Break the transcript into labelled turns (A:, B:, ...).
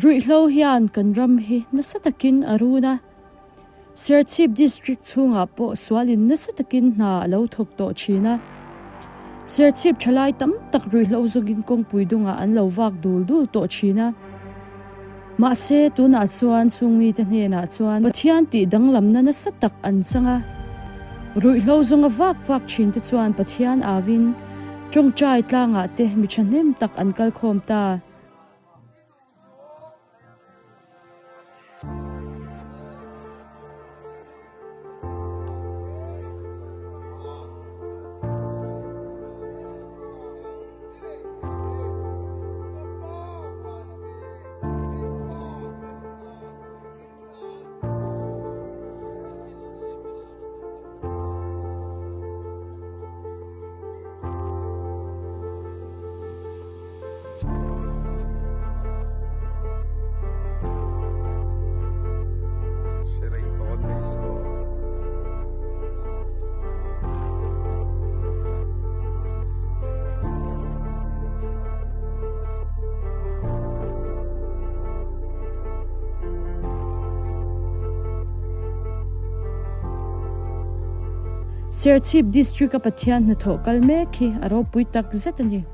A: Ruihhlo hian kan ram hi nasa takin a run a, Serchhip District chhungah pawh sualin nasa takin hna a lo thawk tawh thin a. Serchhip thalai tam tak ruihhlo zawngin kawngpui dungah an lo vak dul dul tawh thin a. Mahse, tunah chuan chung mite hnenah chuan Pathian tih danglamna nasa tak an chang a. Ruihhlo zawnga vak vak thin te chuan Pathian avin tawngtai tlangah te mi thahnem tak an kalkhawm ta. Serchhip District-a Pathian hnathawh kal mek hi a ropui tak zet a ni.